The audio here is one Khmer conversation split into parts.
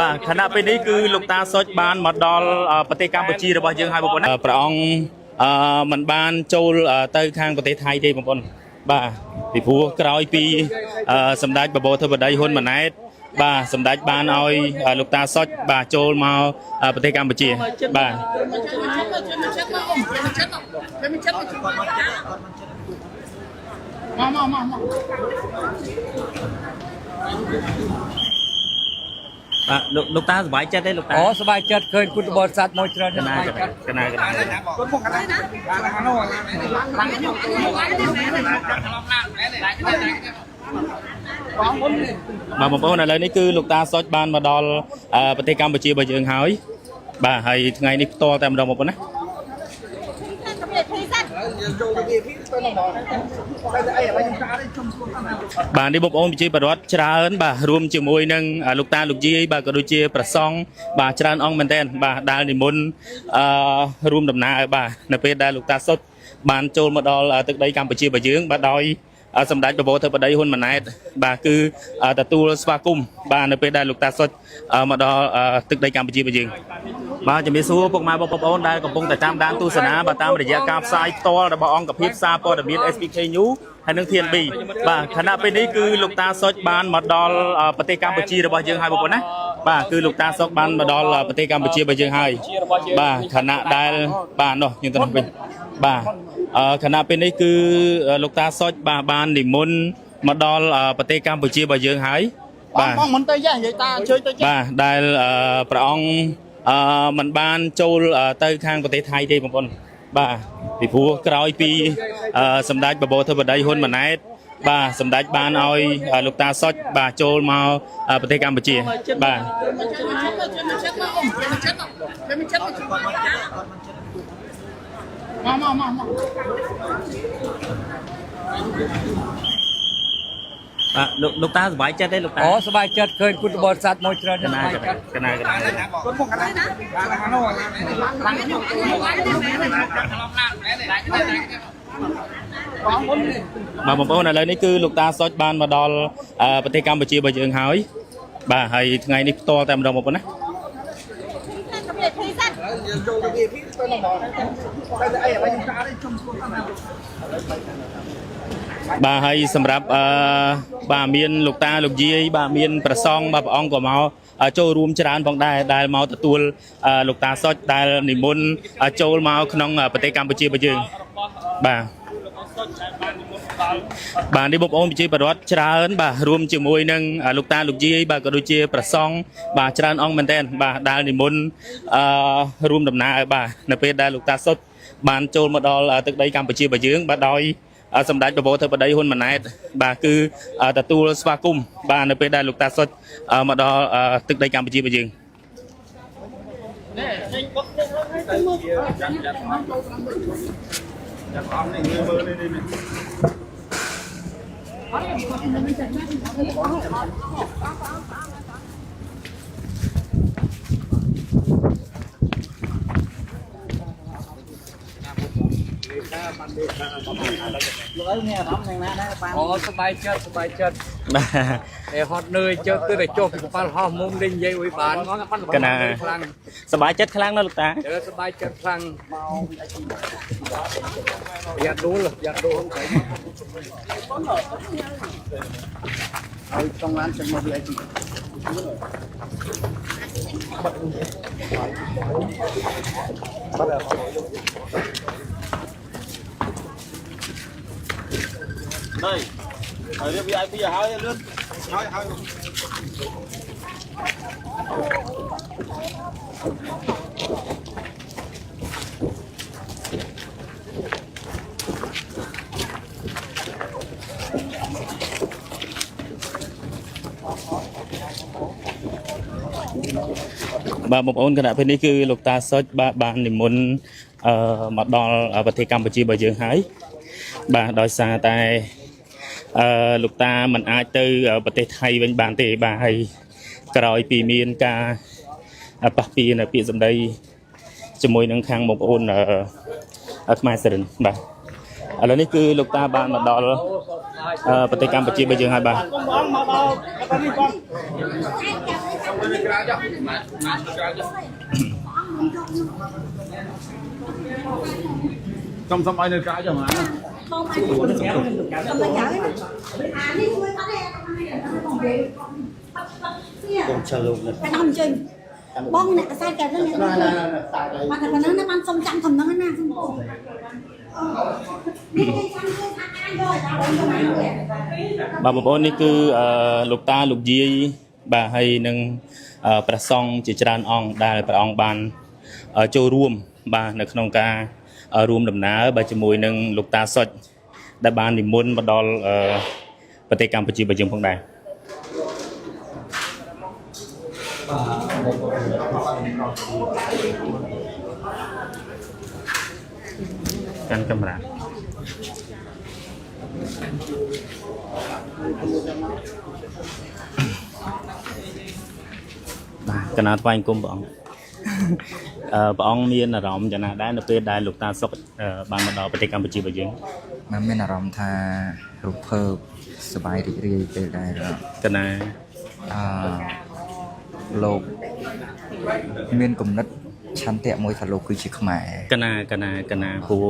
បាទខណៈពេលនេះគឺលោកតាសុចបានមកដល់ប្រទេសកម្ពុជារបស់យើងហើយបងប្អូនណាព្រះអង្គអឺមិនបានចូលទៅខាងប្រទេសថៃទេបងប្អូនបាទពីព្រោះក្រោយពីសម្ដេចបបោធិបតីហ៊ុនម៉ាណែតបាទសម្ដេចបានឲ្យលោកតាសុចបាទចូលមកប្រទេសកម្ពុជាបាទ មកមកមកមក បាទលោកលោកតាសប្បាយចិត្តទេលោកតា អូសប្បាយចិត្តឃើញពុទ្ធបរិស័ទមកច្រើន កណា សប្បាយចិត្ត កណាកណាបាទបងប្អូនឥឡូវនេះគឺលោកតាសុចបានមកដល់ប្រទេសកម្ពុជារបស់យើងហើយបាទហើយថ្ងៃនេះផ្ទាល់តែម្ដងបងប្អូនណាបាទនេះបងប្អូនប្រជាពលរដ្ឋច្រើនបាទរួមជាមួយនឹងលោកតាលោកយាយបាទក៏ដូចជាប្រសង់បាទច្រើនអង្គមែនទែនបាទដែលនិមន្តអឺរួមដំណើរបាទនៅពេលដែលលោកតាសុចបានចូលមកដល់ទឹកដីកម្ពុជារបស់យើងបាទដោយសម្ដេចបបោធិបតីហ៊ុនម៉ាណែតបាទគឺទទួលស្វាគមន៍បាទនៅពេលដែលលោកតាសុចមកដល់ទឹកដីកម្ពុជារបស់យើងបាទជំរាបសួរពុកម៉ែបងប្អូនដែលកំពុងតែតាមដានទស្សនាបាទតាមរយៈការផ្សាយផ្ទាល់របស់អង្គភាពសារព័ត៌មាន SPK News ហើយនឹង TNB បាទខណៈពេលនេះគឺលោកតាសុចបានមកដល់ប្រទេសកម្ពុជារបស់យើងហើយបងប្អូនណាបាទគឺលោកតាសុចបានមកដល់ប្រទេសកម្ពុជារបស់យើងហើយបាទខណៈដែលបាទនោះយើងទៅនោះវិញបាទខណៈពេលនេះគឺលោកតាសុចបាទបាននិមន្តមកដល់ប្រទេសកម្ពុជារបស់យើងហើយបាទ បងមិនទៅចេះនិយាយតាអញ្ជើញទៅចេះ បាទដែលព្រះអង្គមិនបានចូលទៅខាងប្រទេសថៃទេបងប្អូនបាទពីព្រោះក្រោយពីសម្ដេចបបោធិបតីហ៊ុនម៉ាណែតបាទសម្ដេចបានឲ្យលោកតាសុចបាទចូលមកប្រទេសកម្ពុជាបាទ មកមកមកមក បាទលោកលោកតាសប្បាយចិត្តទេលោកតា អូសប្បាយចិត្តឃើញពុទ្ធបរិស័ទមកច្រើន កណា សប្បាយចិត្ត កណាកណាបាទបងប្អូនឥឡូវនេះគឺលោកតាសុចបានមកដល់ប្រទេសកម្ពុជារបស់យើងហើយបាទហើយថ្ងៃនេះផ្ទាល់តែម្ដងបងប្អូនណា បាទហើយសម្រាប់បាទមានលោកតាលោកយាយបាទមានប្រសង់បាទព្រះអង្គក៏មកចូលរួមច្រើនផងដែរដែលមកទទួលលោកតាសុចដែលនិមន្តចូលមកក្នុងប្រទេសកម្ពុជារបស់យើងបាទបាទនេះបងប្អូនប្រជាពលរដ្ឋច្រើនបាទរួមជាមួយនឹងលោកតាលោកយាយបាទក៏ដូចជាប្រសង់បាទច្រើនអង្គមែនទែនបាទដែលនិមន្តអឺរួមដំណើរបាទនៅពេលដែលលោកតាសុចបានចូលមកដល់ទឹកដីកម្ពុជារបស់យើងបាទដោយសម្ដេចបបោធិបតីហ៊ុនម៉ាណែតបាទគឺទទួលស្វាគមន៍បាទនៅពេលដែលលោកតាសុចមកដល់ទឹកដីកម្ពុជារបស់យើង អូសប្បាយចិត្តសប្បាយចិត្ត បាទ តែហត់នឿយជើគឺតែចុះពីកប៉ាល់ហោះមុំនេះនិយាយអុយបានក ណា ខ្លាំង សប្បាយចិត្តខ្លាំងណាស់លោកតា ជើសប្បាយចិត្តខ្លាំងមកយ៉ាដួលយ៉ាដួល ហើយចង់ឡានចឹងមក VIP បាទបងប្អូនគណៈពេលនេះគឺលោកតាសុចបាទបាននិមន្តអឺមកដល់ប្រទេសកម្ពុជារបស់យើងហើយបាទដោយសារតែអឺលោកតាមិនអាចទៅប្រទេសថៃវិញបានទេបាទហើយក្រោយពីមានការប៉ះពីនៅពាក្យសម្ដីជាមួយនឹងខាងបងប្អូនអឺខ្មែរសរិនបាទឥឡូវនេះគឺលោកតាបានមកដល់ប្រទេសកម្ពុជារបស់យើងហើយបាទ បងមកដល់នេះបង សុំសុំឲ្យនៅក្រៅចុះហ្មង បងអាចសុំតែចៅអានេះជួយអត់ទេបងនិយាយ កុំឆាលោកណា តែដល់អញ្ជើញបងអ្នកកសែតកែហ្នឹង ណាណាណាសាយ បានតែប៉ុណ្ណឹងណាបានសុំចាំធំហ្នឹងណាសុំបងនេះគេចាំគេថាអានយកដល់បងទៅមក បាទបងប្អូននេះគឺអឺលោកតាលោកយាយបាទហើយនឹងអឺព្រះសង្ឃជាច្រើនអង្គដែលព្រះអង្គបានអឺចូលរួមបាទនៅក្នុងការអឺរួមដំណើរបាទជាមួយនឹងលោកតាសុចដែលបាននិមន្តមកដល់អឺប្រទេសកម្ពុជារបស់យើងផងដែរកាន់កាមេរ៉ា បាទកណាថ្វាយអង្គមព្រះអង្គអឺព្រះអង្គមានអារម្មណ៍យ៉ាងណាដែរនៅពេលដែលលោកតាសុកអឺបានមកដល់ប្រទេសកម្ពុជារបស់យើង มันមានអារម្មណ៍ថារំភើបសប្បាយរីករាយពេលដែល កណា អឺលោកមានគំនិតឆន្ទៈមួយថាលោកគឺជាខ្មែរ កណាកណាកណាព្រោះ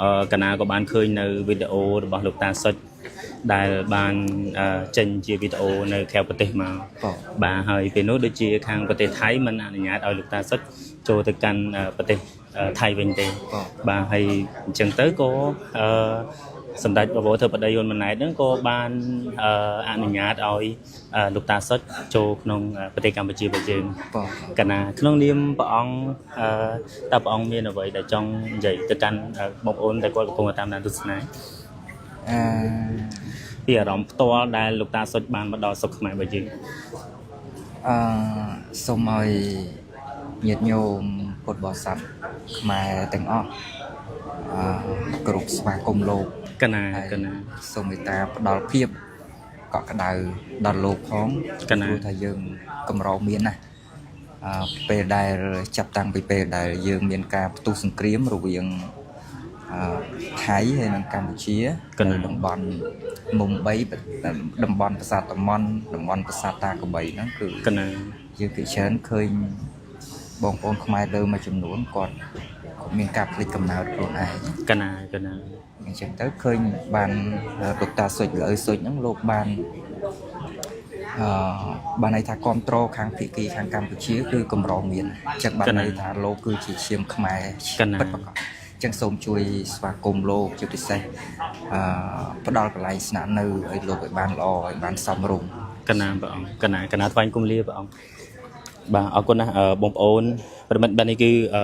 អឺកណាក៏បានឃើញនៅវីដេអូរបស់លោកតាសុចដែលបានអឺចេញជាវីដេអូនៅក្រៅប្រទេសមក បង បាទហើយពេលនោះដូចជាខាងប្រទេសថៃមិនអនុញ្ញាតឲ្យលោកតាសុចចូលទៅកាន់អឺប្រទេសអឺថៃវិញទេ បង បាទហើយអញ្ចឹងទៅក៏អឺសម្ដេចបវរធិបតីហ៊ុនម៉ាណែតហ្នឹងក៏បានអឺអនុញ្ញាតឲ្យអឺលោកតាសុចចូលក្នុងអឺប្រទេសកម្ពុជារបស់យើង បង កណាក្នុងនាមព្រះអង្គអឺតើព្រះអង្គមានអ្វីដែលចង់និយាយទៅកាន់អឺបងប្អូនដែលគាត់កំពុងតាមដានទស្សនា អឺ ពីអារម្មណ៍ផ្ទាល់ដែលលោកតាសុចបានមកដល់ស្រុកខ្មែររបស់យើង អឺសូមឲ្យញាតិញោមពុទ្ធបរិស័ទខ្មែរទាំងអស់អឺគោរពស្វាគមន៍លោក កណា ហើយក ណា សូមមេត្តាផ្ដល់ភាពកក់ក្ដៅដល់លោកផង កណា ព្រោះថាយើងកម្រមានណាស់អឺពេលដែលចាប់តាំងពីពេលដែលយើងមានការផ្ទុះសង្គ្រាមរវាងអឺថៃហើយនិងកម្ពុជា កណា នៅតំបន់មុំ3តំបន់ប្រាសាទតំន់តំបន់ប្រាសាទតាក្របីហ្នឹងគឺ កណា យើងពិច្រើនឃើញបងប្អូនខ្មែរលើមួយចំនួនគាត់គាត់មានការភ្លេចកំណើតខ្លួនឯង កណាកណា អញ្ចឹងទៅឃើញបានលោកតាសុចលើសុចហ្នឹងលោកបានអឺបានន័យថាគ្រប់គ្រងខាងភាគីខាងកម្ពុជាគឺកម្រមានអញ្ចឹងបានន័យថាលោកគឺជាឈាមខ្មែរពិតប្រាកដអញ្ចឹងសូមជួយស្វាគមន៍លោកជាពិសេសអឺផ្ដល់កន្លែងស្នាក់នៅឲ្យលោកឲ្យបានល្អឲ្យបានសមរម្យក ណាព្រះអង្គកណាកណាថ្វាយគុំលាព្រះអង្គបាទអរគុណណាស់អឺបងប្អូនប្រិមិត្តបាទនេះគឺអឺ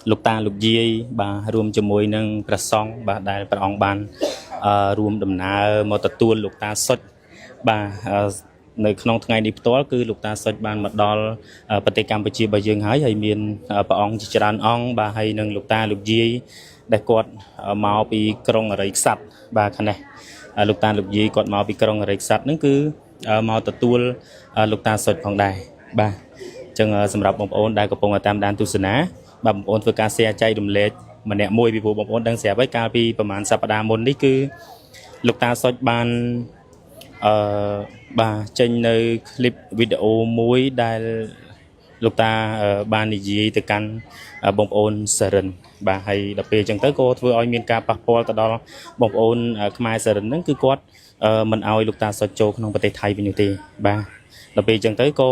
លោកតាលោកយាយបាទរួមជាមួយនឹងព្រះសង្ឃបាទដែលព្រះអង្គបានអឺរួមដំណើរមកទទួលលោកតាសុចបាទអឺនៅក្នុងថ្ងៃនេះផ្ទាល់គឺលោកតាសុចបានមកដល់អឺប្រទេសកម្ពុជារបស់យើងហើយហើយមានអឺព្រះអង្គជាច្រើនអង្គបាទហើយនឹងលោកតាលោកយាយដែលគាត់មកពីក្រុងអរិយក្សត្របាទខាងនេះ លោកតាលោកយាយគាត់មកពីក្រុងអរិយក្សត្រហ្នឹងគឺអឺមកទទួលអឺលោកតាសុចផងដែរបាទអញ្ចឹងអឺសម្រាប់បងប្អូនដែលកំពុងតែតាមដានទស្សនាបាទបងប្អូនធ្វើការ share ចែករំលែកម្នាក់មួយពីព្រោះបងប្អូនដឹងស្រាប់ហើយកាលពីប្រហែលសប្តាហ៍មុននេះគឺលោកតាសុចបានអឺបាទចេញនៅคลิปវីដេអូមួយដែលលោកតាអឺបាននិយាយទៅកាន់អឺបងប្អូនសរិនបាទហើយដល់ពេលអញ្ចឹងទៅក៏ធ្វើឲ្យមានការប៉ះពាល់ទៅដល់បងប្អូនអឺខ្មែរសរិនហ្នឹងគឺគាត់អឺមិនឲ្យលោកតាសុចចូលក្នុងប្រទេសថៃវិញនោះទេបាទដល់ពេលអញ្ចឹងទៅក៏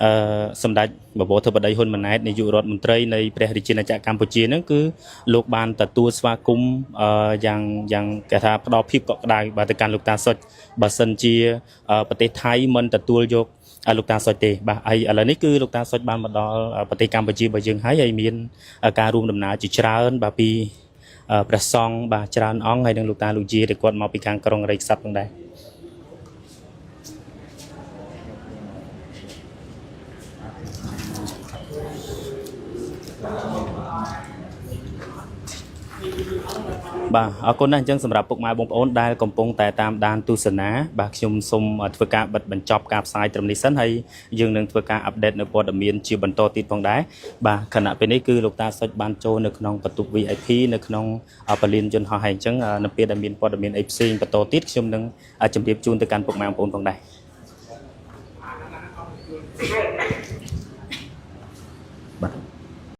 អឺសម្ដេចបវរធិបតីហ៊ុនម៉ាណែតនាយករដ្ឋមន្ត្រីនៃព្រះរាជាណាចក្រកម្ពុជាហ្នឹងគឺលោកបានទទួលស្វាគមន៍អឺយ៉ាងយ៉ាងគេថាផ្ដល់ភាពកក់ក្ដៅបាទទៅកាន់លោកតាសុចបើសិនជាអឺប្រទេសថៃមិនទទួលយកលោកតាសុចទេបាទហើយឥឡូវនេះគឺលោកតាសុចបានមកដល់ប្រទេសកម្ពុជារបស់យើងហើយហើយមានការរួមដំណើរជាច្រើនបាទពីព្រះសង្ឃបាទច្រើនអង្គហើយនិងលោកតាលោកយាដែលគាត់មកពីខាងក្រុងរៃខ្សាត់ផងដែរបាទអរគុណណាស់អញ្ចឹងសម្រាប់ពុកម៉ែបងប្អូនដែលកំពុងតែតាមដានទស្សនាបាទខ្ញុំសូមធ្វើការបិទបញ្ចប់ការផ្សាយត្រឹមនេះសិនហើយយើងនឹងធ្វើការ update នៅព័ត៌មានជាបន្តទៀតផងដែរបាទខណៈពេលនេះគឺលោកតាសុចបានចូលនៅក្នុងបន្ទប់ VIP នៅក្នុងពលានយន្តហោះហើយអញ្ចឹងនៅពេលដែលមានព័ត៌មានអីផ្សេងបន្តទៀតខ្ញុំនឹងជម្រាបជូនទៅកាន់ពុកម៉ែបងប្អូនផងដែរ បាទ។